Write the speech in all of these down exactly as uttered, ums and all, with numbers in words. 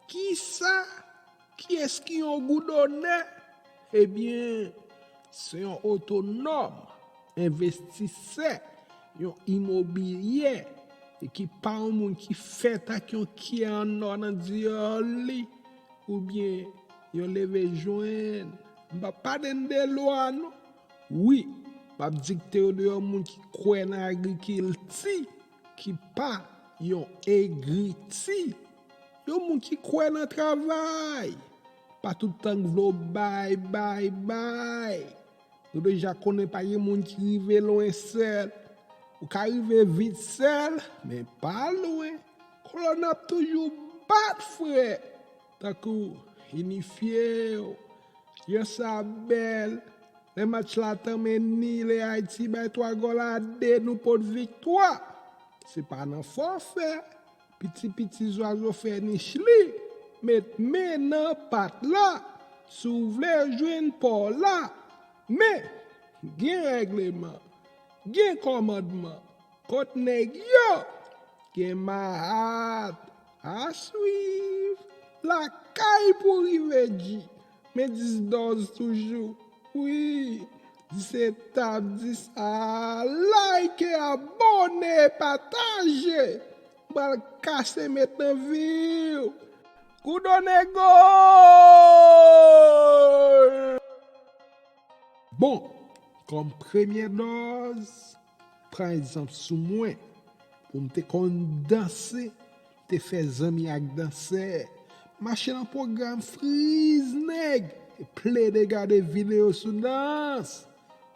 Kisa? Kiyès ki yon goudonè? Ebyen, se yon otonòm, envestisè, yon imobilyè, e ki pa yon moun ki fèt ak yon kyè an nò nan dyòl li, oubyen yon leve jwenn. M p ap pale n de lwa non. Wi, m ap dikte yo de yon moun ki kwè nan agrikilti, ki pa yon egriti. Yon moun ki kwè nan travay. Pa tout tan k vle w bay, bay, bay. Nou deja konnen pa gen moun ki rive lwen sèl. Ou ka rive vit sèl, men pa lwen. Kolòn ap toujou bat, frè. Tankou inifye w. Jan sa bèl. Lè match la tanmen nil e Ayiti bay twa gòl a de, nou pot viktwa. Se pa nan fòfè. Piti piti zwazo fè nich li, met men nan pat la, si w vle jwenn pa w la. Men, gen règleman, gen kòmandman, kot nèg yo, gen mahat, a swiv, lakay pou rive dji. Men dis dòz toujou. Wi, dis etap dis a. Like, abòne, pataje. M pral kase met nan vi w. Goudonè gòl! Bon, kòm premye dòz, pran egzanp sou mwen. Pou m te konn danse, te fè zanmi ak dansè, mache nan pwogram friz nèg, e plede gade videyo sou dans.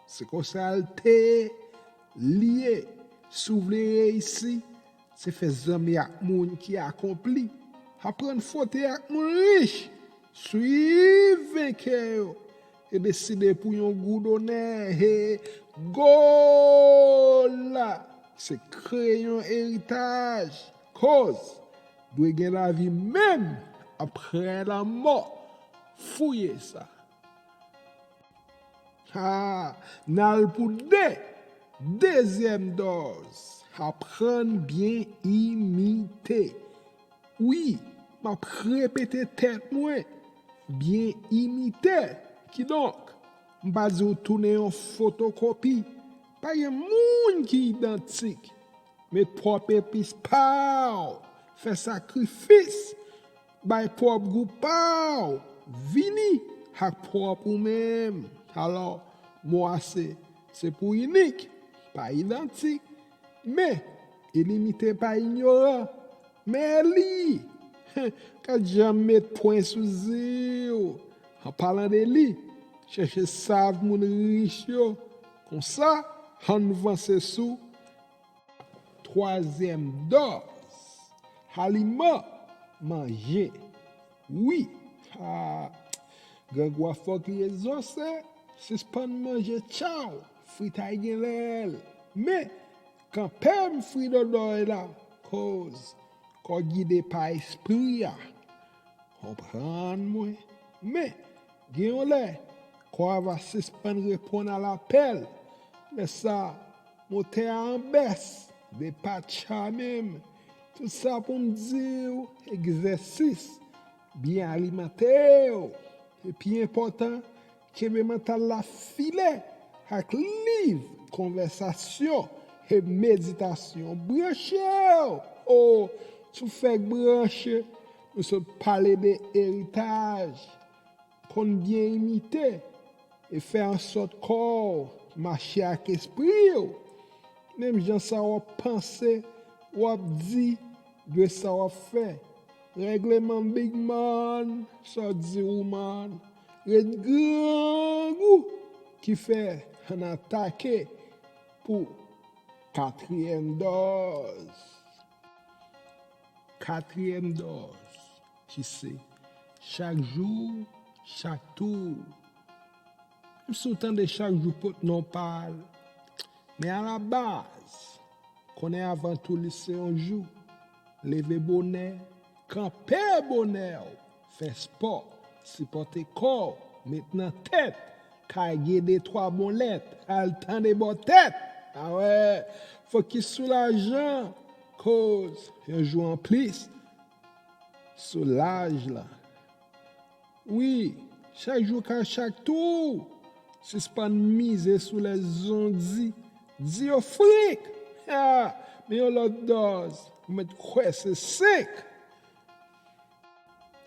Se konsa l te ye. Si w vle reyisi, se fè zanmi ak moun ki akonpli. Aprann fwote ak moun rich. Swiv venkè yo e deside pou yon goudonè. He, gòl la se kreye yon eritaj. Koz dwe gen lavi menm apre lanmò. Fouye sa. Ha, n al pou de. Dezyèm dòz, aprann byen imite. Wi, m ap repete tèt mwen, byen imite. Kidonk, m pa di w tounen yon fotokopi. Pa gen moun ki idantik. Met pwòp epis pa w, fè sakrifis, bay pwòp gou pa w, vini ak pwòp ou menm. Alò, mo a se, se pou inik, pa idantik, men ilimite pa inyoran. Men Eli, gad jan m met pwen sou zi w. An palan de li, chèche sav moun rich yo. Konsa, ann vanse sou twazyèm dòz, aliman, manje. Wi, ha, grangou a fòk li egzòse, sispann manje tchaw, fritay gen lè l. Men, kanpe m fri dodo la, koz kò gide pa espri a. Konprann mwen. Men, gen yon lè, kò a va sispann reponn a lapèl. Lè sa, motè a an bès, depatcha menm. Tout sa pou m di w, egzèsis, byen alimante w. E pi enpòtan, kenbe mantal la file ak liv, konvèsasyon e meditasyon. Branche w! O, si w fèk branche, nou sot pale de eritaj. Konn byen imite e fè ansòt kò w mache ak espri w. Menm jan sa w ap panse, w ap di, dwe sa w ap fè. Règleman big man, sa w di woman, ret grangou ki fè ann atake pou katriyèm dòz. Katriyèm dòz, ki se chak jou, chak tou. Menm si w tande chak jou pot non pa l, men alabaz, konnen avan tou li se yon jou. Leve bonè, kanpe bonè w, fè spò, sipòte kò w, met nan tèt, kage de twa bon lèt, al tande bò tèt. Awè, fokis sou lajan, koz yon jou anplis, sou laj la. Wi, chak jou ka chak tou. Sispann mize sou lè zondi. Di yo frik! Ha! Men yon lòt dòz. Ou mèt kwè se senk.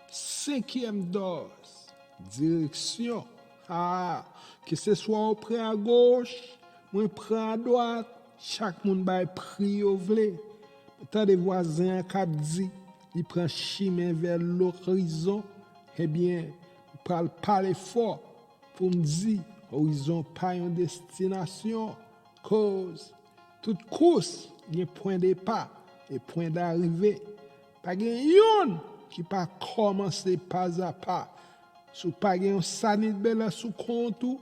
Senkyèm dòz. Direksyon. Ha! Keseswa ou pran agoch, mwen pran adwat, chak moun bay pri yo vle. Tande vwazen an k ap di li pran chimen vè lorizon. Ebyen, m pral pale fò pou m di orizon pa yon destinasyon. Koz tout kous gen pwen depa e pwen darive. Pa gen youn ki pa kòmanse pazapa. Si w pa gen yon sanit belè sou kont ou,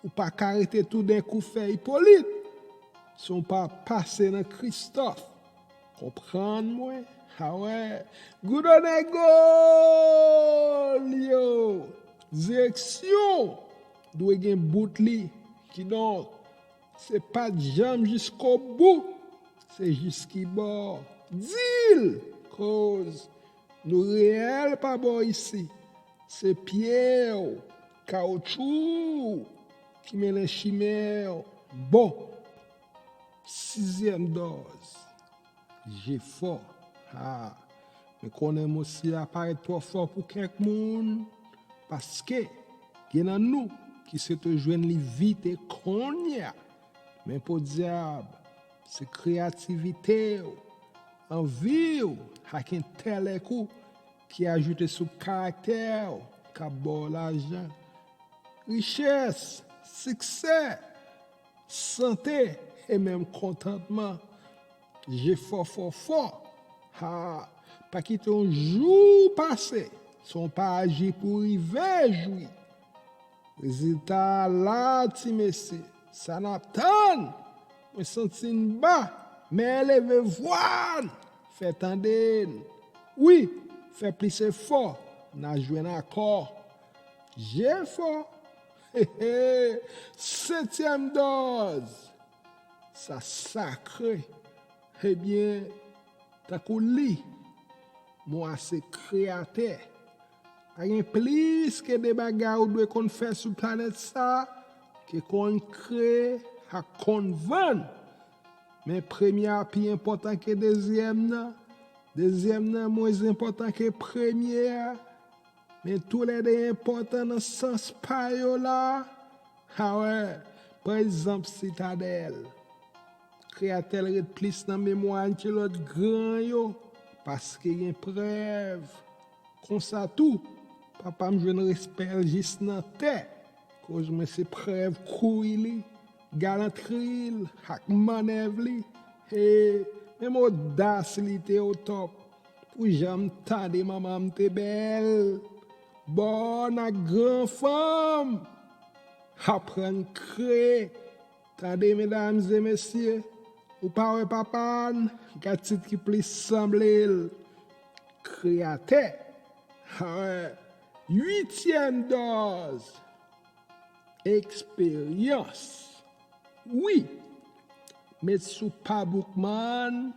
ou pa ka rete toudenkou fè Ipolit. Si w pa pase nan Kristòf, konprann mwen? Awè, Goudo Negro l yo! Direksyon dwe gen bout li. Kidonk, se pa t janm jiskobou, se jiskibò. Di l! Koz nou reyèl pa bò isi. Se pye w, kawotchou w ki mennen chimen w. Bon, sizyèm dòz. Jefò. Ha! Mwen konnen mo sila parèt twò fò pou kèk moun, paske gen nan nou ki swete jwenn li vit e kounye a. Men podyab, se kreyativite w, anvi w ak entèlèk ou ki ajoute sou karaktè w k ap ba w lajan. Richès, siksè, sante e menm kontantman. Jefò fò fò. Ha! Pa kite yon jou pase san w pa aji pou w rive jwi. Rezilta a la, ti mesye. Sa n ap tann? Mwen santi n ba, men leve vwa n, fè tande n. Wi, fè plis efò, n a jwenn akò. Jefò. Hehe, setyèm dòz. Sa sakre. Ebyen, tankou li, mo a se kreyatè. Pa gen plis ke de bagay ou dwe konn fè sou planèt sa ke konn kreye ak konn vann. Men premye a pi enpòtan ke dezyèm nan. Dezyèm nan mwens enpòtan ke premye a. Men toulède enpòtan nan sans pa yo la. Awè, pa egzanp Sitadèl. Kreyatè l ret plis nan memwa n ke lòt gran yo, paske gen prèv. Konsa tou, papa m jwenn respè l jis nan tè, koz mwen se prèv kouray li, galantri l ak mannèv li. E menm odas li te otòp. Pou jan m tande manman m te bèl. Bòn ak gran fanm. Aprann kreye. Tande, medam e mesye, ou pa wè papa n, gad tit ki plis sanble l. Kreyatè. Awè, uityèm dòz. Eksperyans. Wi, met sou pa Boukman,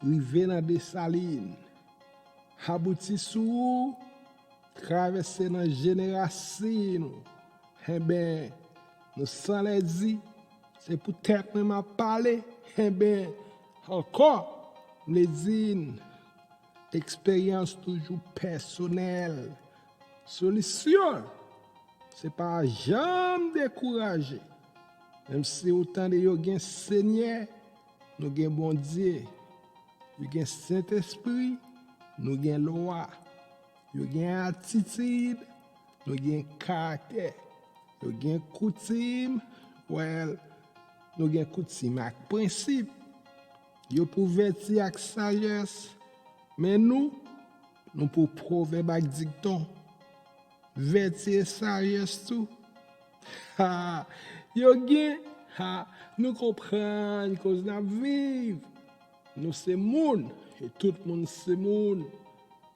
rive nan Desalin. Abouti sou ou, travèse nan jenerasyon nou. Enben, nou san lè di, se pou tèt mwen m ap pale. Enben, ankò, m vle di n, eksperyans toujou pèsonèl. Solisyon, se pa janm dekouraje. Menm si ou tande yo gen Senyè, nou gen Bondye. Yo gen Sentespri, nou gen lwa. Yo gen atitid, nou gen karaktè. Yo gen koutim, well, nou gen koutim ak prensip. Yo pou vèti ak sajès, men nou, nou pou pwovèb ak dikton. Vèti e sajès tou. Ha! Yo gen, ha! Nou konprann koz n ap viv. Nou se moun, e tout moun se moun.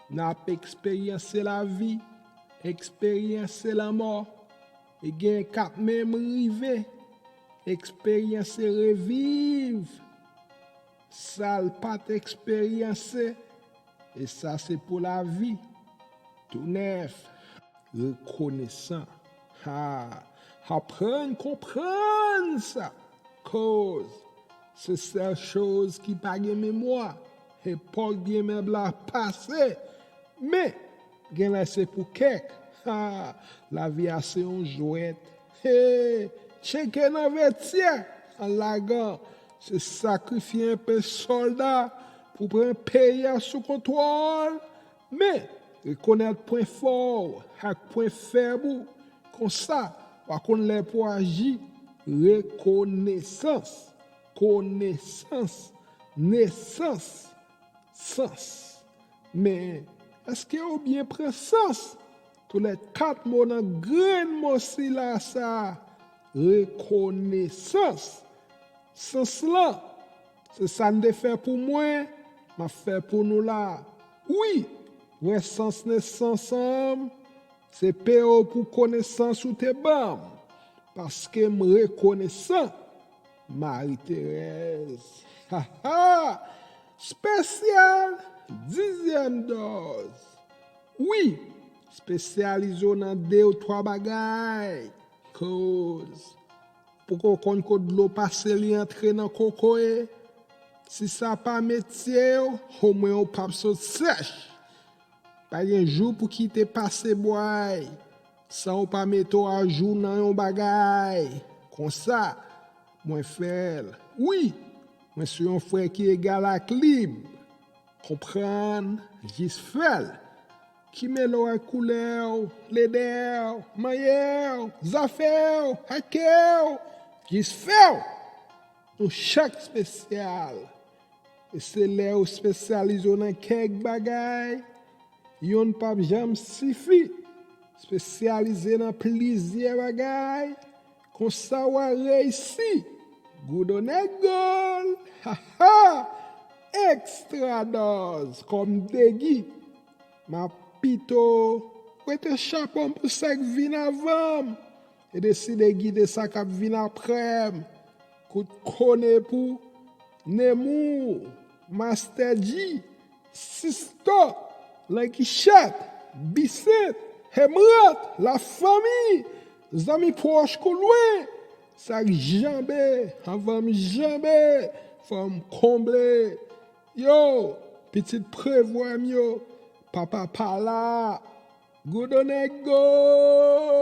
N ap eksperyanse lavi, eksperyanse lanmò, e gen k ap menm rive eksperyanse reviv sa l pa t eksperyanse. E sa se pou lavi. Tou nèf. Rekonesan. Ha! Aprann konprann sa. Koz se sèl choz ki pa gen memwa. Epòk byen mèb la pase. Men, genlè se pou kèk. Ha! Lavi a se yon jwèt. He! Tcheke nan vètyè an lagan. Se sakrifye enpe sòlda pou pran peyi a sou kontwòl. Men, rekonèt pwen fò w ak pwen fèb ou. Konsa, w a konn lè pou aji. Rekonesans, konesans, nesans, sans. Men, èske w byen pran sans? Tou lè kat mo nan grenn mo sila sa, rekonesans. Sans lan, se sa n te fè pou mwen, m ap fè pou nou la. Wi, wè sans nesans an, se P O pou konesans ou te ban m, paske m rekonesan. Marie Thérèse. Ha ha! Spesyal dizyèm dòz. Wi, spesyalize w nan de ou twa bagay. Koz. Poko konn kot dlo pase li antre nan kokoye. Si sa pa metye w, omwen ou p ap sot sèch. Pa gen jou pou kite pase bway san ou pa mete w ajou nan yon bagay. Konsa, mwen fè l. Wi, mwen se yon frè ki egal ak lib. Konprann, jis fè l. Ki mele w ak koulè w, ledè w, manyè w, zafè w, ake w, jis fè w. Nou chak espesyal. E se lè ou espesyalize w nan kèk bagay, yonn p ap janm sifi. Espesyalize nan plizyè bagay, konsa w a reyisi. Goudonèt Gold, ha ha! Ekstra dòz kòm Degi. M ap pito wete chapo m pou sa k vin avan m e deside gide sa k ap vin apre m. Kout kone pou Nemou, Master G, Sisto, Langichèt, Bisent, Hemrat, lafanmi, zanmi pwòch kou lwen, sa k janbe anvan m janbe, fò m konble. Yo, pitit prevwa m yo, papa pa la. Goudonèt Gold.